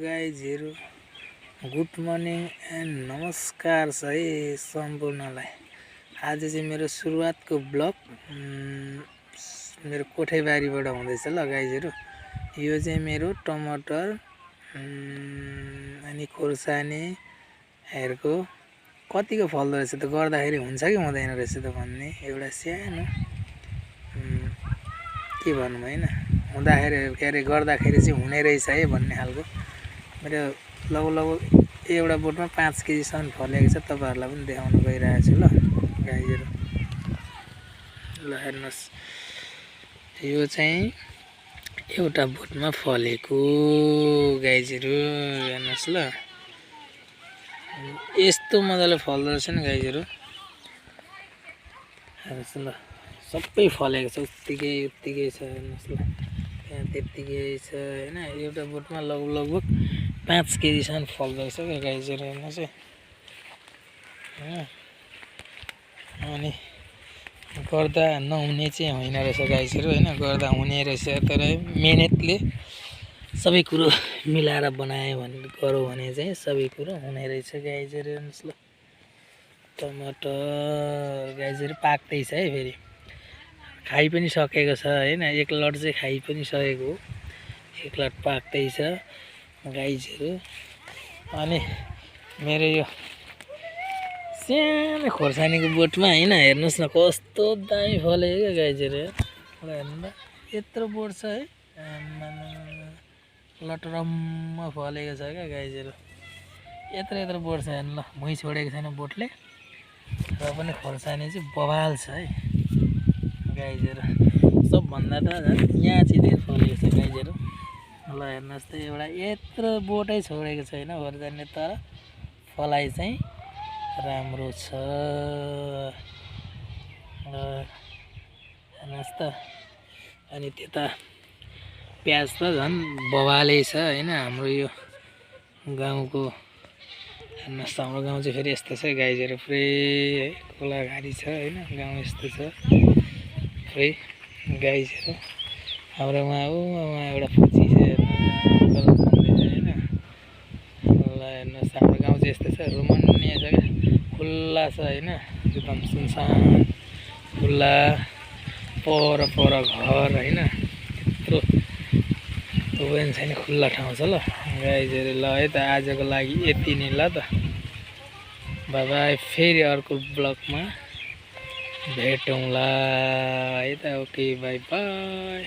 गाइजहरु good morning and नमस्कार छ है सम्पूर्णलाई। आज चाहिँ मेरो सुरुवातको ब्लग मेरो कोठेबारीबाट हुँदैछ ल गाइजहरु। यो चाहिँ मेरो टमाटर अनि खोर्सानीहरुको कतिको फल्दो रहेछ त गर्दाखेरि हुन्छ कि हुँदैन रहेछ त भन्ने एउटा सानो के भन्नु हैन, हुँदाखेरि के अरे गर्दाखेरि चाहिँ हुने रहेछ है भन्ने खालको मेरो लगभग एउटा बोटमा 5 केजी सम्म फलेको छ। तपाईहरुलाई पनि देखाउन गइरहेको छु ल गाइजहरु। ल हेर्नुस्, यो चाहिँ एउटा बोटमा फलेको गाइजहरु हेर्नुस् ल। यस्तो मजाले फल्दो रहेछ नि गाइजहरु, हेर्नुस् ल। सबै फलेको छ, उत्तिकै छ हेर्नुस् ल। यहाँ त्यतिकै छ हैन। एउटा बोटमा लगभग 5 केजी सम्म फल्दो रहेछ के गाइजहरु हेर्नुस् है। अनि गर्दा नहुने चाहिँ होइन रहेछ गाइजहरु हैन, गर्दा हुने रहेछ। तर मेहनतले सबै कुरो मिलाएर बनाए भने गरौँ भने चाहिँ सबै कुरो हुने रहेछ गाइजहरु हेर्नुस् ल। टमाटर गाइजहरु पाक्दै छ है, फेरि खाइ पनि सकेको छ हैन। एक लट चाहिँ खाइ पनि सकेको हो, एक लट पाक्दै छ गाइजहरु। अनि मेरो यो सानो खोर्सानीको बोटमा हैन हेर्नुस् न कस्तो दामी फलेको क्या गाइजहरु। हेर्नु न यत्रो बोट छ है, लटरम्म फलेको छ क्या गाइजहरु। यत्रो बोट छ हेर्नु ल, भुइँ छोडेको छैन बोटले, र पनि खोर्सानी चाहिँ बवाल छ है गाइजहरु। सबभन्दा त झन् यहाँ चाहिँ धेरै फलेको छ गाइजहरु। ल हेर्नुहोस् त, एउटा यत्रो बोटै छोडेको छैन खोर्सानीले, तर फलाइ चाहिँ राम्रो छ। हेर्नुहोस् त। अनि त्यता प्याज त झन् बवालै छ हैन। हाम्रो यो गाउँको हेर्नुहोस् त, हाम्रो गाउँ चाहिँ फेरि यस्तो छ गाइजहरु, पुरै है खोलाघारी छ हैन गाउँ यस्तो छ है गाइजहरु। हाम्रो उहाँ एउटा फुची छ हैन। ल हेर्नुहोस्, हाम्रो गाउँ चाहिँ यस्तो छ, रोमन्य छ क्या, खुल्ला छ हैन, एकदम सुनसान खुल्ला, पर घर हैन, त्यत्रो उयो छैन, खुल्ला ठाउँ छ ल गाइजहरु। ल है त आजको लागि यति नै ल त, बाइ बाइ। फेरि अर्को ब्लगमा भेटौँला है त। Okay bye bye.